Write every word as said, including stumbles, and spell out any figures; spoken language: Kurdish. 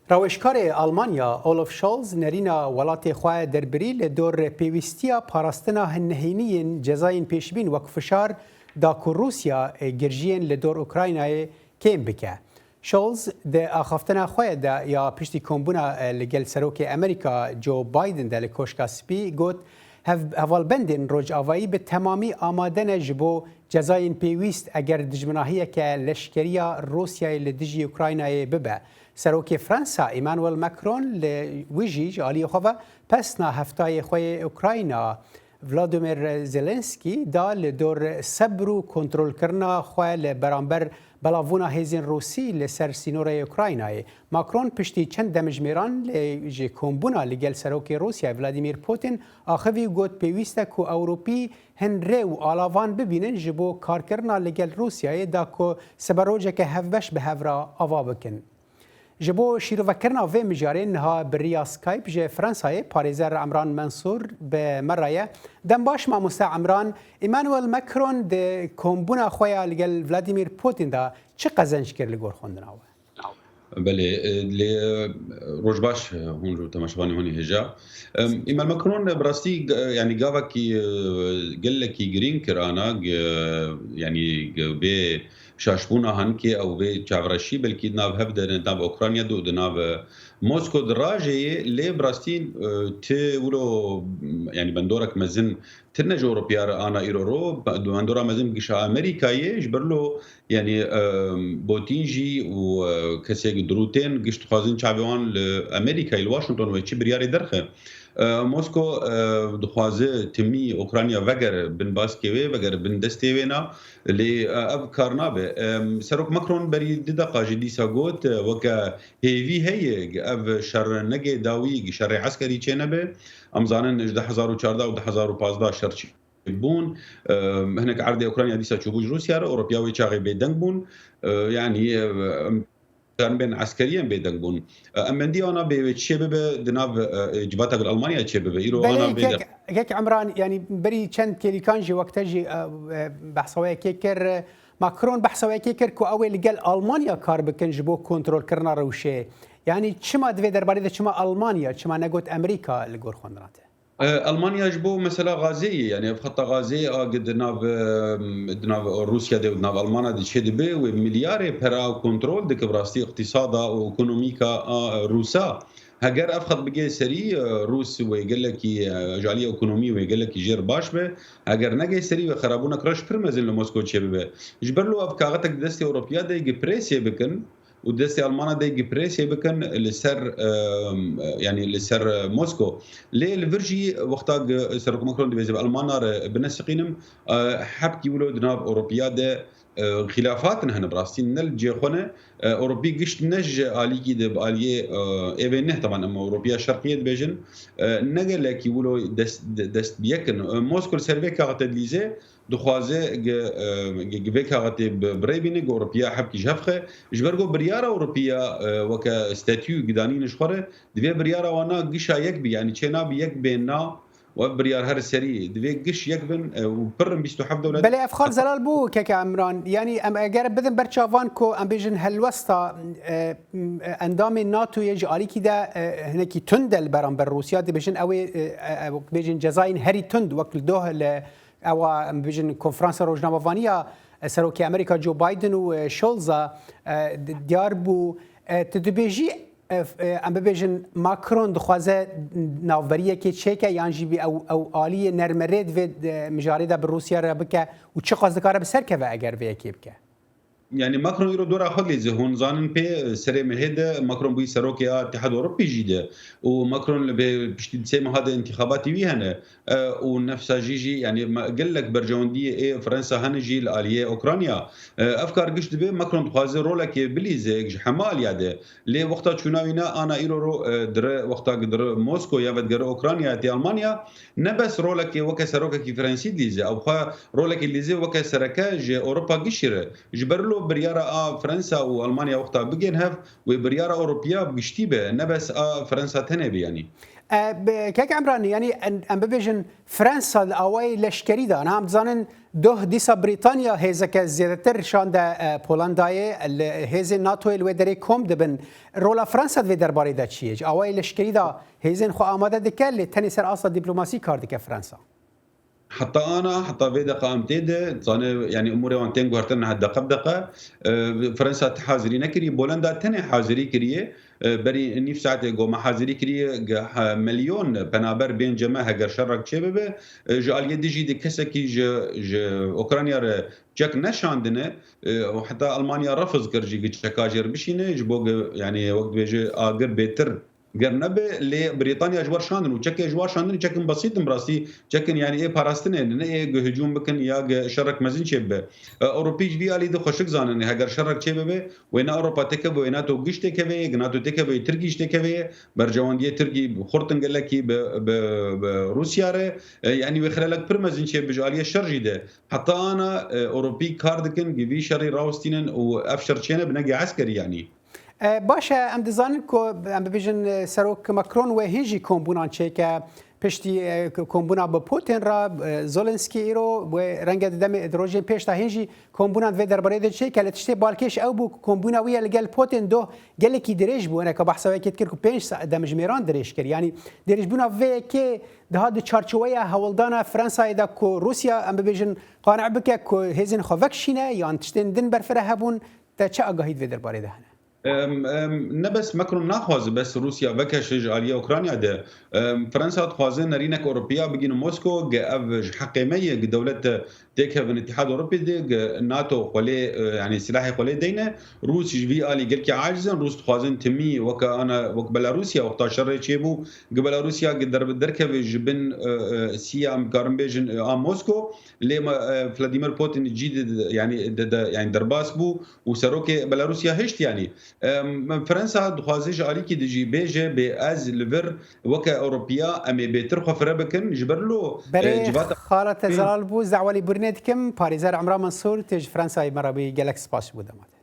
Raweşkarê Almanya Olaf Scholz nerîna welatê xwe derbirî li dor pêwîstiya parastina hin nehêniyên cezayên pêşbîn wek fişar da ku Rûsya, e, girjiyên li dor Ukraynayê kêm bike. Scholz di axaftina xwe de ya piştî kombûna, e, li gel Serokê Amerîka Joe Biden de li Koşka Spî got, hev-, hevalbendên Rojavayî bi temamî amade ne ji bo cezayên pêwîst eger dijminahiyeke leşkeriya Rûsyayê li dijî Ukraynayê bibe. Serokê Fransa Emmanuel Macron li wî jî ji aliyê xwe ve pesna heftayê xwe yê Ukrayna Volodymyr Zelensky da li dor sebr û kontrolkirina xwe li beramber belavbûna hêzên Rûsî li ser sînorê Ukraynayê. Macron piştî çend demjimêran lê ji kombûna li gel Serokê Rûsyayê Vladimir Putin axivî û got, pêwîst e ku Ewropî hin rê û alavan bibînin ji bo karkirina li gel Rûsyayê da ku siberojeke hevbeş bi hev re ava bikin. Ji bo şîrovekirina vê mijarê niha bi riya Skype ji Fransayê parêzer Emran Mensûr bi me re ye. Dem baş mamoste Emran, Emmanuel Macron di kombûna xwe ya li gel Vladimir Putin de çi qezenc kir li gor xwendina we? Belê, e, lê, e, roj baş, e, hûn û temaşevanê hûn ê hêja. Em, Emmanuel Macron, e, bi rastî, g-, yanî gavekî, e, gelekî girîng kir ana, g-, yanî g-, vê şaşbûna hankê ew vê çavreşî belkî di nav hev de, di nav Ukrayna de û di nav, e, Mosko de rajê ye, lê bi rastî, e, ti wilo, yanî bendorek mezin tine ji Ewropiya re ana îro ro, bendora mezin gişa Amerîkayê, ji ber lo, yanî, e, Botîn jî û, e, kesê dirûtên giş dixwazin çavê wan li Amerîkayê, li Washington wê çi biryarê derxe. E, Mosko, e, dixwaze timî Ukrayna veger bin baskê wê, veger bin destê wê na, lê, e, ev kar nabe. E, Serok Macron berî du deqa jî dîsa got, e, weke hêvî heye, ev şer nege dawî, şerê eskerî çênebe. Em zanin ji du hezar û çardeh û du hezar û pazdeh şer çi bûn. E, hinek erdê Ukrayna dîsa çûbû ji Rûsya re, Ewropiya wê çaxê bêdeng bûn. E, yanî, e, em Caribên eskeriyên bêdeng bûn. E, em mendî ana bê wê çê bibe, di nav, e, e, civata gel Almanya çê bibe. Îro ana Belê, bê kek, kek Emran, yanî berî çend kêlîkan jî wek te jî, e, e, behsa wê yekê kir, e, Macron behsa wê yekê kir ku ew ê li gel Almanya kar bikin ji bo kontrolkirina rewşê. Yanî çima di vê derbarê de çima Almanya, çima negot Amerîka li gor xwendina te? E, Almanya ji bo mesela Gazê ye, yanî ev xeta Gazê a gi di nav, e, di nav Rûsya de û di nav Almanya de çê dibe, wê milyarê pera kontrol dike bi rastî îqtîsada û ekonomîka a Rûsa. Heger ev xet bigê serî, e, Rûs wê gelekî, e, ji aliyê ekonomî wê gelekî jêr baş be. Heger negê serî wê xerabûnek reş pir mezin li Mosko çê bibe. Ji ber lo ev kaxetek di destê Ewropiya de gi presê bikin, û destê Almana de gi presê bikin li ser, e, yanî li ser, e, Mosko. Lê li vir jî wexta gi Serok Macron dibêje bi Almana re binesiqînim, e, hebkî wilo di nav Ewropiya de, e, xîlafatin hene bi rastî ne li cihê xwe ne. E, Ewropî gişt ne ji alîkî de bi aliyê, e, êvê neh teban em Ewropiya Şerqiyê dibêjin. E, ne gelekî wilo dest, dest bi yek in. E, Mosko li ser vê kaxetê dilîze, dixwaze gi, e, gi, gi vê kaxetê bi, bi rê bîne, gi Ewropiya hebkî ji hev xe. Ji ber ku biryara Ewropiya, e, weke statû gidanîne ji xwe re, divê biryara wana gişa yek bî, yanî çê nabî yek bên na, û ev biryar her serî divê giş yek bin, e, û pir in bîst û heft dewlet. Belê, ev xal zelal bû, keke Emran. Yanî em eger bidin ber çavan ku em bêjin helwesta, e, m-, e, endamên NATOyê ji alîkî de, e, hinekî tund e li beramber Rûsya, dibêjin ew ê, e, e, e, bêjin cezayên herî tund wek li doh li Ewa, em bibêjin, konferansa rojnamevanî ya, e, Serokê Amerîka Joe Biden û, e, Scholz a, e, di-, diyar bû. E, tu dibêjî, e, f-, e, em bibêjin, Macron dixwaze navberiyekê çêke yan jî bî ew, ew aliyê nermerê di vê, e, mijarê de bi Rûsya re bike û çiqas dikare bi ser keve eger vê yekê bike? Yanî Macron îro dora xwe dilîze. Hûn zanin pê serê mehê de Macron bûyî serokê a Îtîhad Ewropî jî de. Û Macron li bê piştî sê meha de întîxabatê wî hene. E, û nefsa jî jî, yanî me-, gelek berjewendiyê ê Fransa hene jî li aliyê Ukrayna. E, ev kar giş dibe Macron dixwaze rolekê bilîze ji hema aliya de. Lê wexta çûna wî ne ana îro ro, e, dire, wexta ki dire Mosko ya vedigere Ukrayna ya tê Almanya, ne bes rolekê weke serokekî Fransî dilîze, ew xwe rolekê dilîze weke sereke ji Ewropa gişî re. Ji ber lo biryara a Fransa û Almanya wexta bigên hev, wê biryara Ewropiya bi giştî be, ne bes a Fransa tenê be yanî. E, bi- Kek Emran, yanî em em bibêjin Fransa li awayê leşkerî de, niha em dizanin doh dîsa Brîtanya hêzeke zêdetir şande e, Polandayê, li hêzên NATOyê li wê derê kom dibin. Rola Fransa di vê derbarê de çi ye? Ji awayê leşkerî de hêzên xwe amade dike, lê tenê ser asta dîplomasî kar dike Fransa. Heta ana, heta vê deqa em tê de, zane, yanî umûrê wan tên guhertin niha deqe bi deqe. E, Fransa ti hazirî nekiriye, Bolenda tenê hazirî kiriye. E, berî nîv saetê goma hazirî kiriye, ge-, ha, milyon penaber bên ceme heger şerek çê bibe. E, ji aliyê dijî de kesekî ji, ji Ukrayna re çek neşandine. E, û heta Almanya refiz kir jî ge çeka jê re bişîne, ji bo ge, yanî wek dibêje agir bêtir ger nebe, lê Brîtanya ji wer şandin û çekê ji wer şandin çekin besît in, bi rastî çekin, yanî ê parastinê ne ê ge hicûm bikin ya ge şerek mezin çê bibe. E, Ewropî ji vî alî de xweşik zanin, heger şerek çê bibe, wê ne Ewropa têkeve, wê NATO giş têkeve, ge NATO têkeve, Tirkî jî têkeve, berjewendiyê Tirkî xurt in gelekî bi, bi, bi Rûsya re, e, yanî wê xirelek pir mezin çê bibe ji aliyê şer jî de. Heta ana, e, Ewropî kar dikin, ge vî şerî rawistînin û ev şer çêne bi nege eskerî yanî. E, baş e, em dizanin ku em bibêjin e, Serok Macron wê hîn jî kombûnan çêke piştî e, kombûna bi Putin re, e, Zelensky îro wê renge di demê di rojên pêş de hîn jî kombûnan di vê derbarê de çêke. Lê tiştê balkêş ew bû ku kombûna wî ye li gel Putin doh gelekî dirêj bû. Weke behsa wekê dikir ku pênc saet demjimêran dirêj kir. Yanî dirêjbûna vê yekê diha di çarçoweya hewldana Fransayê de ku Rûsya, em bibêjin, qane bike ku hêzên xwe vekişîne yan tiştên din berfireh hebûn, te çi agahî di vê derbarê de hene? Em, em, ne bes Macron naxwaze bes Rûsya vekeşe ji aliyê Ukrayna de. Em, Fransa dixwaze nerînek Ewropiya bigîne Mosko, ge ev ji heqê me ye, ge dewlet têkevin Îtîhad Ewropî de, ge NATO xwe lê, e, yanî silahê xwe lê deyne. Rûs ji vî alî gelkî aciz in. Rûs dixwazin timî weke ana, wek Belarusya wexta şerê çêbû, ge Belarusya ge der-, derkeve ji bin, e, e, siya, em karin bêjin, e, a Mosko. Lê me, e, Vladimir Putin cî de, de, yanî de, de, yanî derbas bû û serokê Belarusya hişt yanî. Em, Fransa dixwaze ji alîkî de jî bêje, bê ez li vir weke Ewropiya em ê bêtir xwe fire bikin, ji ber lo, e, Berê civata xala te zelal bû, ez dawetê birînê dikim. Parêzer Emran Mansûr, tê ji Fransayê me re bûyî, gelek spas ji bo dema te.